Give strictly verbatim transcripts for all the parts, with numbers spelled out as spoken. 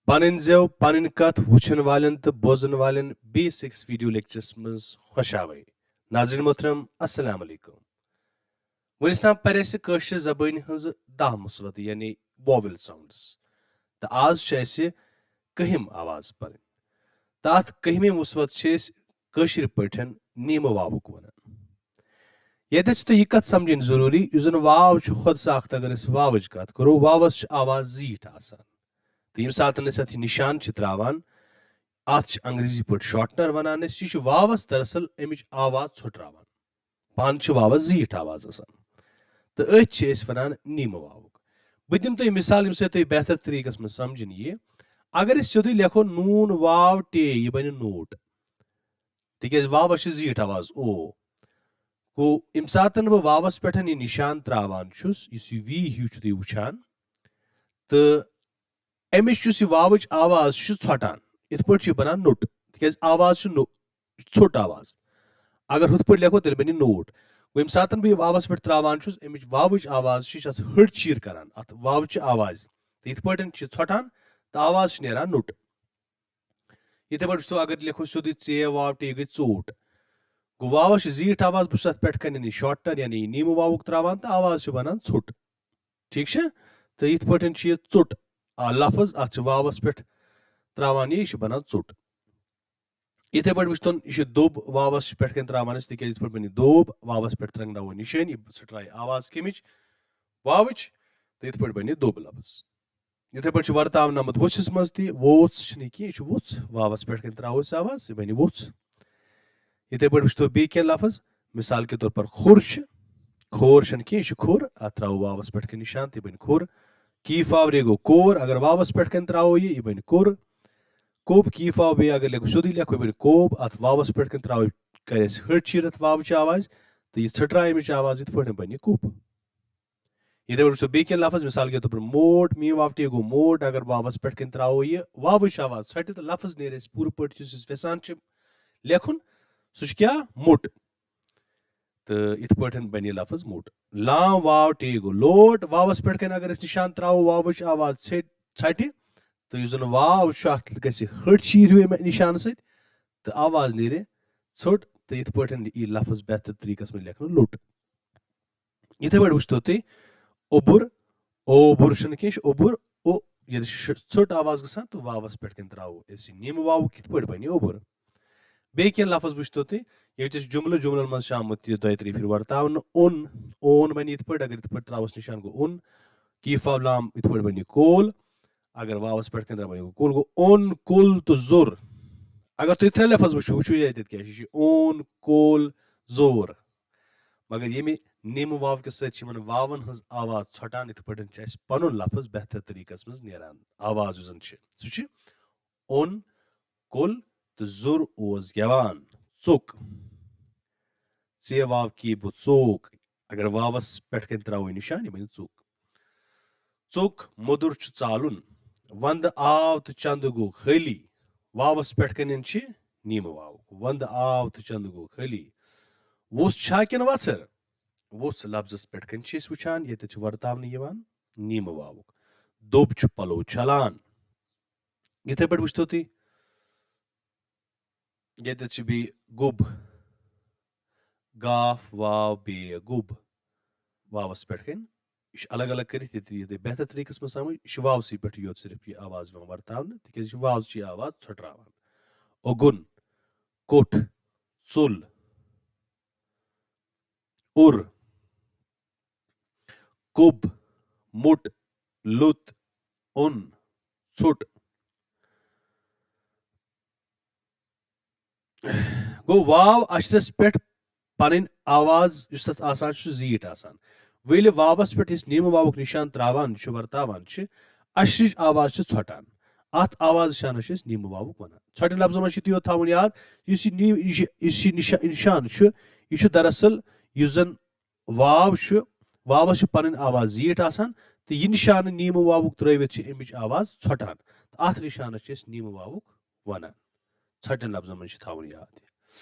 پنٕنۍ زٮ۪و، پنٕنۍ کتھ وٕچھن والٮ۪ن تہٕ بوزن والٮ۪ن بی سکس ویڈیو لیکچرس منٛز خۄش آوے۔ ناظرین محترم، السلام علیکم۔ وُنِس تام پرِ اَسہِ کٲشرِ زبٲنۍ ہٕنٛز دَہ مُصوت، یعنی vowel sounds، تہٕ آز چھِ اَسہِ کٔہِم آواز پرٕنۍ۔ تہٕ اَتھ کٔہمہِ مُصوت چھِ أسۍ کٲشِر پٲٹھۍ نیٖمہٕ واوُک وَنان۔ ییٚتٮ۪تھ چھِ تۄہہِ یہِ کَتھ سَمجھٕنۍ ضروٗری، یُس زَن واو چھُ، خۄد ساخت اگر أسۍ واوٕچ کَتھ کَرو، واوَس چھِ آواز زیٖٹھ آسان۔ تہٕ ییٚمہِ ساتَن أسۍ اَتھ یہِ نِشان چھِ ترٛاوان، اَتھ چھِ انگریزی پٲٹھۍ شارٹنر وَنان أسۍ، یہِ چھُ واوَس دراصل اَمِچ آواز ژھۄٹراوان۔ پانہٕ چھِ واوَس زیٖٹھ آواز آسان۔ تہٕ أتھۍ چھِ أسۍ وَنان نیٖمہٕ واوُک۔ بہٕ دِمہٕ تۄہہِ مِثال، ییٚمہِ سۭتۍ تۄہہِ بہتر طریٖقَس منٛز سَمجھِن یِیہِ۔ اگر أسۍ سیوٚدُے لیکھو نوٗن واو ٹے، یہِ بَنہِ نوٹ۔ تِکیٛازِ واوَس چھِ زیٖٹھ آواز او۔ گوٚو، ییٚمہِ ساتَن بہٕ واوَس پٮ۪ٹھ یہِ نِشان ترٛاوان چھُس، یُس یہِ وی ہیوٗ چھُ تُہۍ وٕچھان، تہٕ اَمِچ یُس یہِ واوٕچ آواز چھِ ژھۄٹان، یِتھ پٲٹھۍ چھِ یہِ بَنان نوٚٹ، تِکیٛازِ آواز چھِ نو-، ژھوٚٹ آواز۔ اگر ہُتھ پٲٹھۍ لیکھو، تیٚلہِ بَنہِ نوٹ۔ گوٚو، ییٚمہِ ساتَن بہٕ یہِ واوَس پٮ۪ٹھ ترٛاوان چھُس، اَمِچ واوٕچ آواز چھِ، یہِ چھِ اَتھ ہٕڑ چیٖر کَران، اَتھ واوٕچہِ آوازِ۔ تہٕ یِتھ پٲٹھۍ چھِ یہِ ژھۄٹان، تہٕ آواز چھِ نیران نوٚٹ۔ یِتھَے پٲٹھۍ وٕچھتو، اگر لیکھو سیوٚدُے ژے واو ٹے، یہِ گٔے ژوٗٹ۔ گوٚو، واوَس چھِ زیٖٹھ آواز، بہٕ چھُس اَتھ پٮ۪ٹھ کَنٮ۪ن یہِ شارٹنر، یعنی یہِ نیٖمہٕ واوُک ترٛاوان، تہٕ آواز چھِ بَنان ژھوٚٹ۔ ٹھیٖک چھا؟ تہٕ یِتھ پٲٹھۍ چھُ یہِ ژوٚٹ، آ، لفظ، اَتھ چھِ واوَس پٮ۪ٹھ ترٛاوان یہِ، یہِ چھِ بَنان ژوٚٹ۔ یِتھَے پٲٹھۍ وٕچھتون، یہِ چھِ دوٚب، واوَس چھِ پٮ۪ٹھ کَنۍ ترٛاوان أسۍ، تِکیٛازِ یِتھ پٲٹھۍ بَنہِ دوب، واوَس پٮ۪ٹھ ترٛنٛگناوو نِشٲنۍ، یہِ سٕٹرایہِ آواز کَمِچ؟ واوٕچ۔ تہٕ یِتھ پٲٹھۍ بَنہِ دوٚب لفظ۔ یِتھَے پٲٹھۍ چھُ ورتاونہٕ آمُت ووٚژھِس منٛز تہِ، ووٚژھ چھِنہٕ یہِ کینٛہہ، یہِ چھُ ووٚژھ، واوَس پٮ۪ٹھ کَنۍ ترٛاوو أسۍ آواز، یہِ بَنہِ ووٚژھ۔ یِتھَے پٲٹھۍ وٕچھتو بیٚیہِ کینٛہہ لفظ، مثال کے طور پر کھُر چھِ، کھور چھَنہٕ کینٛہہ، یہِ چھُ کھُر، اَتھ ترٛاوو واوَس پٮ۪ٹھ کَنۍ نِشان، تہٕ یہِ بَنہِ کھُر۔ کیٖف آو رے گوٚو کور، اگر واوَس پٮ۪ٹھ کَنۍ ترٛاوو یہِ، یہِ بَنہِ کوٚر۔ کوٚب، کیٖف آو بیٚیہِ اگر لیکھو، سیوٚدُے لیکھو، یہِ بَنہِ کوب، اَتھ واوَس پٮ۪ٹھ کَنۍ ترٛاوو، کَرِ اَسہِ ہٕڑ چیٖر اَتھ واوٕچ آواز، تہٕ یہِ ژھٕٹرایمٕچ آواز یِتھ پٲٹھۍ بَنہِ یہِ کوٚب۔ یِتھَے پٲٹھۍ وٕچھو بیٚیہِ کینٛہہ لفظ، مثال کے طور پر موٹ، میٖم واو ٹے گوٚو موٹ، اگر واوَس پٮ۪ٹھ کَنۍ ترٛاوو یہِ واوٕچ آواز ژھۄٹہِ، تہٕ لفظ نیرِ اَسہِ پوٗرٕ پٲٹھۍ یُس أسۍ یَژھان چھِ لیکھُن، سُہ چھُ کیٛاہ؟ موٚٹ۔ تہٕ یِتھ پٲٹھۍ بَنہِ یہِ لفظ موٚٹ۔ لام واو ٹے گوٚو لوٹ، واوَس پٮ۪ٹھ کَنۍ اگر أسۍ نِشان ترٛاوو واوٕچ آواز ژھے-، ژھٹہِ، تہٕ یُس زَن واو چھُ، اَتھ گژھِ ہٕڑ چیٖر ہیوٗ اَمہِ نِشانہٕ سۭتۍ، تہٕ آواز نیرِ ژھوٚٹ، تہٕ یِتھ پٲٹھۍ یی لفظ بہتر طریٖقَس منٛز لیکھنہٕ لوٚٹ۔ یِتھَے پٲٹھۍ وٕچھتو تُہۍ اوٚبُر، اوبُر چھُنہٕ کینٛہہ، یہِ چھُ اوٚبُر، او، ییٚتہِ چھِ شِ-، ژھٔٹ آواز گژھان، تہٕ واوَس پٮ۪ٹھ کَنۍ ترٛاوو أسۍ یہِ نیٖمہٕ واوُک، کِتھ پٲٹھۍ بَنہِ اوٚبُر؟ بیٚیہِ کینٛہہ لفظ وٕچھتو تُہۍ، ییٚتہِ چھِ جُملہٕ، جُملَن منٛز چھِ آمُت یہِ دۄیہِ ترٛیٚیہِ پھِرِ ورتاونہٕ، اوٚن، اوٚن بَنہِ یِتھ پٲٹھۍ، اگر یِتھ پٲٹھۍ ترٛاوَس نِشان گوٚو اوٚن، کیٖف آو لام یِتھ پٲٹھۍ بَنہِ یہِ کول، اگر واوَس پٮ۪ٹھ کَنۍ ترٛاوَو یہِ کول، گوٚو اوٚن، کُل تہٕ زوٚر۔ اگر تُہۍ ترٛےٚ لفظ وٕچھِو، وٕچھِو ییٚتٮ۪تھ کیٛاہ چھِ، یہِ چھِ اوٚن، کول، زور۔ مگر ییٚمہِ نیٖمہٕ واو کہِ سۭتۍ چھِ یِمَن واوَن ہٕنٛز آواز ژھۄٹان، یِتھ پٲٹھۍ چھِ اَسہِ پَنُن لفظ بہتر طریٖقَس منٛز نیران۔ آواز یُس زَن چھِ، سُہ چھِ اوٚن، کُل تہٕ زوٚر اوس گٮ۪وان، ژوٚک۔ ژے واو کی بہٕ ژوک۔ اگر واوَس پٮ۪ٹھ کَنۍ ترٛاوو نِشان، یہِ بَنہِ ژوٚک۔ ژوٚک مۄدُر چھُ ژالُن۔ وَندٕ آو تہٕ چَندٕ گوٚو خٲلی۔ واوَس پٮ۪ٹھ کَنٮ۪ن چھِ نیٖمہٕ واوُک۔ وَندٕ آو تہٕ چَندٕ گوٚو خٲلی۔ وُژھ چھا کِنہٕ وَژھٕر؟ وُژھ لفظَس پٮ۪ٹھ کَنۍ چھِ أسۍ وٕچھان، ییٚتٮ۪تھ چھِ ورتاونہٕ یِوان نیٖمہٕ واوُک۔ دوٚب چھُ پَلو چھَلان۔ یِتھَے پٲٹھۍ وٕچھتو تُہۍ، ییٚتٮ۪تھ چھِ بیٚیہِ گوٚب، گاف، واو، بیٚیہِ گوٚب، واوَس پٮ۪ٹھ کَنۍ۔ یہِ چھُ الگ الگ کٔرِتھ، ییٚتہِ ییٚتہِ بہتر طریٖقَس منٛز سَمٕجھ، یہِ چھُ واوسٕے پٮ۪ٹھ یوت صرف یہِ آواز یِوان ورتاونہٕ، تِکیٛازِ یہِ چھُ واوسٕچی آواز ژھۄٹراوان۔ اوٚگُن، کوٚٹھ، ژوٚل، اوٚر، کوٚب، موٚٹ، لوٚت، اوٚن، ژوٚٹ۔ گوٚو، واو اَشرَس پٮ۪ٹھ پَنٕنۍ آواز یُس تَتھ آسان چھُ، زیٖٹھ آسان۔ وۄنۍ ییٚلہِ واوَس پٮ۪ٹھ أسۍ نیٖمہٕ واوُک نِشان ترٛاوان چھِ، ورتاوان چھِ، اَشرٕچ آواز چھِ ژھۄٹان۔ اَتھ آواز نِشانَس چھِ أسۍ نیٖمہٕ واوُک وَنان۔ ژھۄٹٮ۪ن لفظن منٛز چھِ تُہۍ یوت تھاوُن یاد، یُس یہِ نی-، یہِ چھِ، یُس یہِ نِشا-، نِشان چھُ، یہِ چھُ دراصل یُس زَن واو چھُ، واوَس چھِ پَنٕنۍ آواز زیٖٹھ آسان، تہٕ یہِ نِشانہٕ نیٖمہٕ واوُک ترٛٲوِتھ چھِ اَمِچ آواز ژھۄٹان۔ تہٕ اَتھ نِشانَس چھِ أسۍ نیٖمہٕ واوُک وَنان۔ ژھۄٹٮ۪ن لفظن منٛز چھِ تھاوُن یاد۔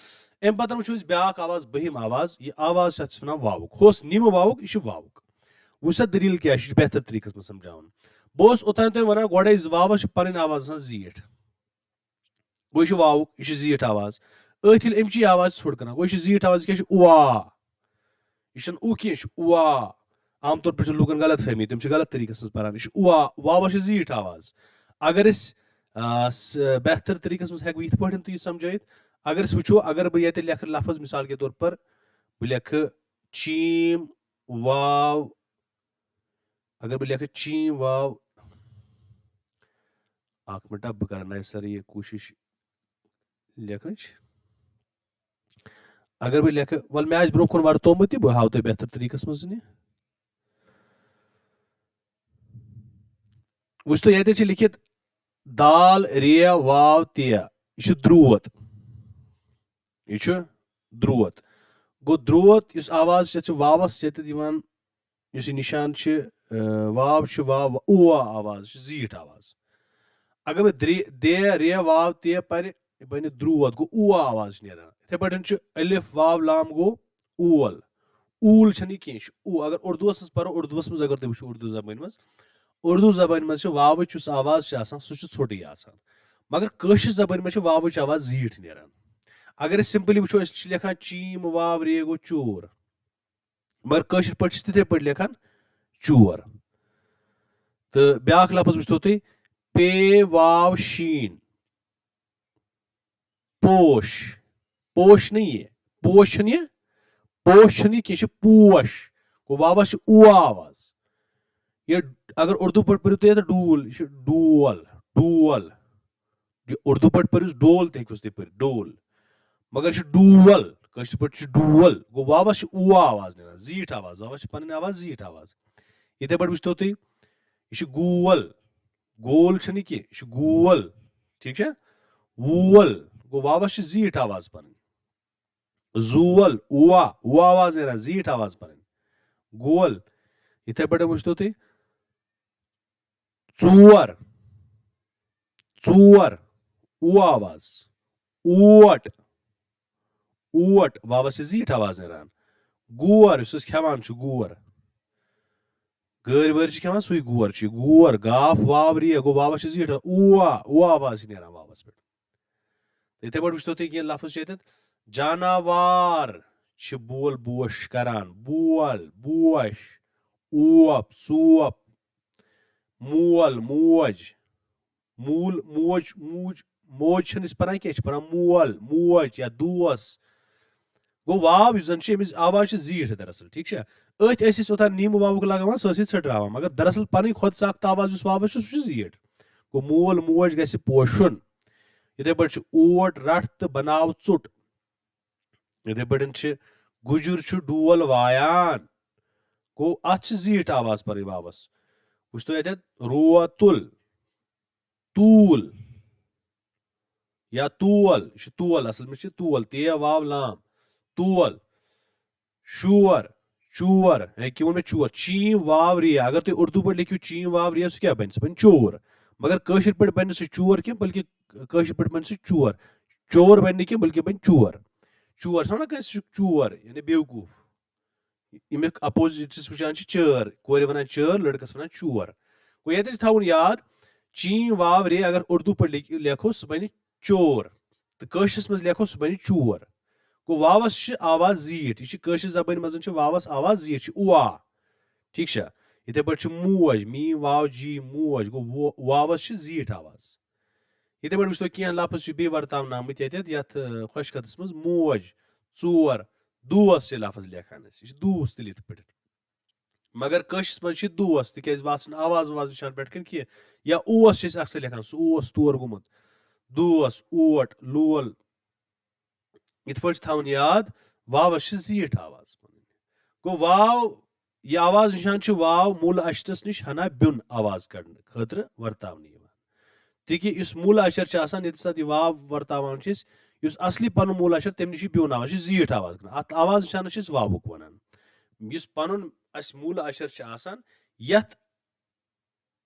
اَمہِ پَتہٕ وٕچھو أسۍ بیٛاکھ آواز، بٔہِم آواز۔ یہِ آواز چھِ اَتھ چھِ وَنان واوُک۔ ہُہ اوس نیٖمہٕ واوُک، یہِ چھُ واوُک۔ وٕچھ سا دٔلیٖل کیٛاہ چھِ، یہِ چھُ بہتر طریٖقَس منٛز سَمجھاوُن۔ بہٕ اوسُس اوٚتام تۄہہِ وَنان، گۄڈَے زِ واوَس چھِ پَنٕنۍ آواز آسان زیٖٹھ۔ گوٚو، یہِ چھُ واوُک، یہِ چھِ زیٖٹھ آواز۔ أتھۍ ییٚلہِ اَمہِ چی آواز ژھوٚٹ کَران، گوٚو، یہِ چھِ زیٖٹھ آواز، یہِ کیٛاہ چھِ؟ اُوا۔ یہِ چھُنہٕ اُ کینٛہہ، یہِ چھُ اُوا۔ عام طور پٲٹھۍ چھِ لوٗکَن غلط فہمی، تِم چھِ غلط طریٖقَس منٛز پَران۔ یہِ چھُ اُوا، واوَس چھِ زیٖٹھ آواز۔ اگر أسۍ، آ، س-، بہتر طریٖقَس منٛز ہٮ۪کو یِتھ پٲٹھۍ تُہۍ سَمجھٲیِتھ، اگر أسۍ وٕچھو، اگر بہٕ ییٚتہِ لیکھٕ لفظ، مِثال کے طور پر، بہٕ لیکھٕ چیٖم، واو، اگر بہٕ لیکھٕ چیٖم، واو، اکھ مِنٹ، بہٕ کرٕ نَیہِ سَرٕ یہِ کوٗشِش لیکھنٕچ۔ اگر بہٕ لیکھٕ، وَل، مےٚ آسہِ برونٛہہ کُن ورتومُت تہِ، بہٕ ہاوٕ تۄہہِ بہتر طریٖقَس منٛز یہِ۔ وٕچھ تو، ییٚتہِ چھِ لیکھِتھ دال، ریٚ، واو، تیٚ۔ یہِ چھُ درٛوت۔ یہِ چھُ درٛوت۔ گوٚو، درٛوت یُس آواز چھِ، یَتھ چھِ واوَس سۭتۍ یِوان، یُس یہِ نِشان چھِ، آ، واو چھِ، واو، اُوا آواز چھِ، زیٖٹھ آواز۔ اگر بہٕ درِ-، دے، رے، واو، تے پَرِ، یہِ بَنہِ درٛوت، گوٚو اُوا آواز چھِ نیران۔ یِتھَے پٲٹھۍ چھُ الف، واو، لام، گوٚو اول۔ اوٗل چھَنہٕ یہِ کینٛہہ، یہِ چھُ اُ۔ اگر اُردوَس منٛز پَرو، اُردوَس منٛز اگر تُہۍ وٕچھِو، اُردو زبٲنۍ منٛز، اُردو زبٲنۍ منٛز چھِ واوٕچ یُس آواز چھِ آسان، سُہ چھُ ژھوٚٹٕے آسان۔ مگر کٲشِر زبٲنۍ منٛز چھِ واوٕچ آواز زیٖٹھ نیران۔ اگر أسۍ simply وٕچھو، أسۍ چھِ لیکھان چیٖم، واو، رے، گوٚو چور۔ مگر کٲشِر پٲٹھۍ چھِ تِتھَے پٲٹھۍ لیکھان چور۔ تہٕ بیٛاکھ لفظ وٕچھتو تُہۍ، پے، واو، شیٖن، پوش۔ پوش نہٕ یہِ، پوش چھُنہٕ یہِ، پوش چھُنہٕ یہِ کینٛہہ، یہِ چھُ پوش۔ گوٚو، واوَس چھِ اُوا آواز۔ یہِ اگر اُردو پٲٹھۍ پٔرِو تُہۍ، یَتھ ڈوٗل، یہِ چھُ ڈول، ڈول۔ یہِ اُردو پٲٹھۍ پٔرِو، ڈول تہِ ہیٚکِوس تُہۍ پٔرِتھ، ڈول۔ مگر یہِ چھُ ڈول، کٲشِر پٲٹھۍ چھُ ڈول۔ گوٚو، واوَس چھِ اُوا آواز نیران، زیٖٹھ آواز، واوَس چھِ پَنٕنۍ آواز زیٖٹھ آواز۔ یِتھَے پٲٹھۍ وٕچھتو تُہۍ، یہِ چھُ گول، گول چھُنہٕ یہِ کینٛہہ، یہِ چھُ گول، ٹھیٖک چھا؟ وول، گوٚو، واوَس چھِ زیٖٹھ آواز پَنٕنۍ۔ زول، اُوا، اُوا آواز نیران، زیٖٹھ آواز پَنٕنۍ۔ گول، یِتھَے پٲٹھۍ وٕچھتو تُہۍ، ژور، ژور، اُوا آواز، اوٹ، اوٹ، واوَس چھِ زیٖٹھ آواز نیران۔ گور، یُس أسۍ کھٮ۪وان چھِ، گور۔ گٲرۍ وٲرۍ چھِ کھٮ۪وان، سُے گور چھُ یہِ۔ گور، گاف، واو، رے، گوٚو، واوَس چھِ زیٖٹھ آواز۔ اُوا، اُوا آواز چھِ نیران واوَس پٮ۪ٹھ۔ تہٕ یِتھَے پٲٹھۍ وٕچھتو تُہۍ کینٛہہ لفظ چھِ ییٚتٮ۪تھ۔ جاناوار چھِ بول بوش کران۔ بول، بوش، اوپ، ژوپ، مول، موج، موٗل، موج، موج، موج چھِنہٕ أسۍ پَران کینٛہہ، أسۍ چھِ پَران مول، موج یا دوس۔ گوٚو، واو یُس زَن چھِ، أمِس آواز چھِ زیٖٹھ دراصل، ٹھیٖک چھا؟ أتھۍ ٲسۍ أسۍ اوٚتام نیٖمہٕ واوُک لگاوان، سۄ ٲسۍ أسۍ ژھٔٹراوان، مگر دراصل پَنٕنۍ خۄد ساختہٕ آواز یُس واوَس چھُ، سُہ چھُ زیٖٹھ۔ گوٚو، مول، موج گژھِ پوشُن۔ یِتھَے پٲٹھۍ چھُ اوٹ رَٹھ تہٕ بَناو ژوٚٹ۔ یِتھَے پٲٹھۍ چھِ گُجُر چھُ ڈول وایان۔ گوٚو، اَتھ چھِ زیٖٹھ آواز پَنٕنۍ واوَس۔ وٕچھتو اَتٮ۪تھ، روتُل، توٗل یا تول، یہِ چھُ تول، اَصٕل منٛز چھِ تول، تے واو لام، تول، شور، چور، ہے، کیٛاہ ووٚن مےٚ چور؟ چیٖم واو رے۔ اگر تُہۍ اُردو پٲٹھۍ لیکھِو چیٖم واو رے، سُہ کیٛاہ بَنہِ؟ سُہ بَنہِ چور۔ مگر کٲشِر پٲٹھۍ بَنہِ نہٕ سُہ چور کینٛہہ، بلکہِ کٲشِر پٲٹھۍ بَنہِ سُہ چور۔ چور بَنہِ نہٕ کینٛہہ، بلکہِ بَنہِ چور۔ چور چھِ وَنان کٲنٛسہِ، سُہ چھُ چور، یعنی بیوقوٗف۔ ییٚمیُک opposite چھِ أسۍ وٕچھان چھِ چٲر، کورِ وَنان چٲر، لٔڑکَس وَنان چور۔ گوٚو، ییٚتٮ۪تھ چھِ تھاوُن یاد، چیٖم واو رے اگر اُردو پٲٹھۍ لیکھ-، لیکھو، سُہ بَنہِ چور۔ تہٕ کٲشرِس منٛز لیکھو، سُہ بَنہِ چور۔ گوٚو، واوَس چھِ آواز زیٖٹھ، یہِ چھِ کٲشِر زبٲنۍ منٛز چھِ واوَس آواز زیٖٹھ، چھِ اُوا۔ ٹھیٖک چھا؟ یِتھَے پٲٹھۍ چھِ موج، میٖم واو جی، موج، گوٚو، وو-، واوَس چھِ زیٖٹھ آواز۔ یِتھَے پٲٹھۍ وٕچھتو، کینٛہہ لفظ چھِ بیٚیہِ ورتاونہٕ آمٕتۍ ییٚتٮ۪تھ، یَتھ، آ، خۄشخطس منٛز موج، ژور، دوس چھِ لفظ لیکھان أسۍ، یہِ چھِ دوٗس تیٚلہِ یِتھ پٲٹھۍ۔ مگر کٲشرِس منٛز چھِ دوس، تِکیٛازِ وَژھ چھِنہٕ آواز واز نِشان پٮ۪ٹھ کَنہِ کینٛہہ۔ یا اوس چھِ أسۍ اکثر لیکھان، سُہ اوس تور گوٚمُت۔ دوس، اوٹ، لول۔ یِتھ پٲٹھۍ چھِ تھاوُن یاد، واوَس چھِ زیٖٹھ آواز پَنٕنۍ۔ گوٚو، واو، یہِ آواز نِشان چھِ واو موٗلہٕ اَچھرَس نِش ہنا بیوٚن آواز کَڑنہٕ خٲطرٕ ورتاونہٕ یِوان۔ تِکہِ یُس موٗلہٕ اَچھر چھِ آسان، ییٚتہِ ساتہٕ یہِ واو ورتاوان چھِ أسۍ، یُس اصلی پَنُن موٗلہٕ اَچھر، تَمہِ نِش چھِ بیوٚن آواز، یہِ چھِ زیٖٹھ آواز کَران۔ اَتھ آواز نِشانَس چھِ أسۍ واوُک وَنان۔ یُس پَنُن اَسہِ موٗلہٕ اَچھر چھِ آسان، یَتھ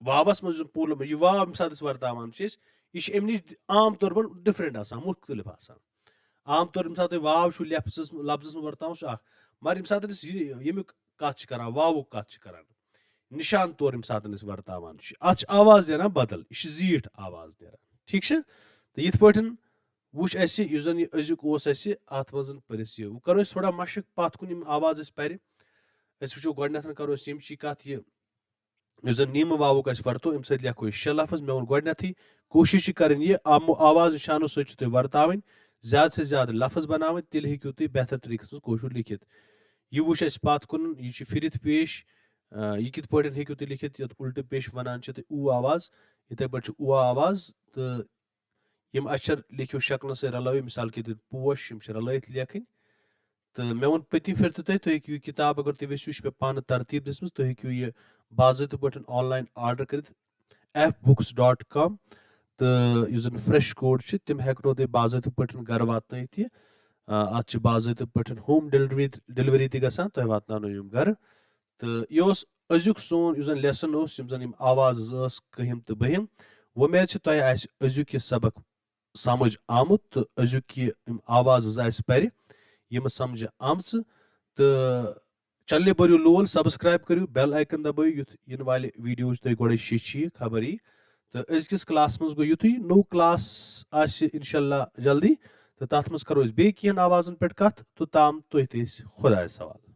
واوَس منٛز یُس پوٗرٕ، یہِ واو ییٚمہِ ساتہٕ أسۍ ورتاوان چھِ أسۍ، یہِ چھِ اَمہِ نِش عام طور پر different آسان، مُختٔلِف آسان۔ عام طور ییٚمہِ ساتہٕ تُہۍ واو چھُو لفظس، لفظس منٛز ورتاوان، سُہ اکھ۔ مگر ییٚمہِ ساتہٕ أسۍ یہِ، ییٚمیُک کتھ چھِ کران، واوُک کتھ چھِ کران، نشان طور ییٚمہِ ساتہٕ أسۍ ورتاوان چھِ، اتھ چھِ آواز نیران بدل، یہِ چھِ زیٖٹھ آواز نیران۔ ٹھیٖک چھا؟ تہٕ یِتھ پٲٹھۍ وٕچھ اَسہِ، یُس زَن یہِ أزیُک اوس اَسہِ، اَتھ منٛز پٔرِس یہِ۔ وۄنۍ کَرو أسۍ تھوڑا مَشٕق پَتھ کُن، یِم آواز أسۍ پَرِ۔ أسۍ وٕچھو گۄڈٕنٮ۪تھ، کَرو أسۍ یِم چی کَتھ، یہِ یُس زَن نیٖمہٕ واوُک اَسہِ ورتو، اَمہِ سۭتۍ لیکھو أسۍ شےٚ لفظ۔ مےٚ ووٚن گۄڈٕنٮ۪تھٕے، کوٗشِش چھِ کَرٕنۍ یہِ آمو-، آواز نِشانو سۭتۍ چھِ تُہۍ ورتاوٕنۍ، زیادٕ سے زیادٕ لفظ بَناوٕنۍ، تیٚلہِ ہیٚکِو تُہۍ بہتر طریٖقَس منٛز کٲشُر لیکھِتھ۔ یہِ وٕچھ اَسہِ پَتھ کُن، یہِ چھِ پھِرِتھ پیش، آ، یہِ کِتھ پٲٹھۍ ہیٚکِو تُہۍ لیکھِتھ، یَتھ اُلٹہٕ پیش وَنان چھِ، تہٕ او آواز، یِتھَے پٲٹھۍ چھُ او آواز، تہٕ یِم اچھر لیکھِو شکلن سۭتۍ رلٲوِتھ، مثال کے طور پوش، یِم چھِ رلٲوِتھ لیکھٕنۍ۔ تہٕ مےٚ ووٚن پٔتمہِ پھِرِ تہِ تۄہہِ، تُہۍ ہیٚکِو یہِ کِتاب، اگر تُہۍ یژھِو، یہِ چھِ مےٚ پانہٕ ترتیٖب دِژمٕژ، تُہۍ ہیٚکِو یہِ باضٲبطہٕ پٲٹھۍ online order کٔرِتھ ایف بُکس ڈاٹ کام۔ تہٕ یُس زن fresh code چھِ، تِم ہٮ۪کنو تۄہہِ باضٲبطہٕ پٲٹھۍ گرٕ واتنٲیِتھ یہِ۔ آ، اتھ چھِ باضٲبطہٕ پٲٹھۍ home delivery، delivery تہِ گژھان، تۄہہِ واتناونو یِم گرٕ۔ تہٕ یہِ اوس أزیُک سون، یُس زن lesson اوس، یِم زن یِم آوازٕ زٕ ٲس، کٔہِم تہٕ بٔہِم۔ وۄمید چھِ تۄہہِ آسہِ أزیُک یہِ سبق سمجھ آمُت تہٕ أزیُک یہِ یِم آوازٕ زٕ آسہِ پرِ، یِم سمجھ آمژٕ۔ تہٕ channel بٔرِو لول، subscribe کٔرِو، bell icon دبٲیِو، یُتھ یِنہٕ والہِ videoچ تۄہہِ گۄڈَے شیٚچھِ یہِ خبر یی۔ تہٕ أزکِس classس منٛز گوٚو یُتُے، نوٚو class آسہِ انشاءاللہ جلدی، تہٕ تَتھ منٛز کرو أسۍ بیٚیہِ کینٛہہ آوازن پٮ۪ٹھ کتھ۔ توٚتام تُہۍ تہٕ أسۍ خۄدایس حوالہٕ۔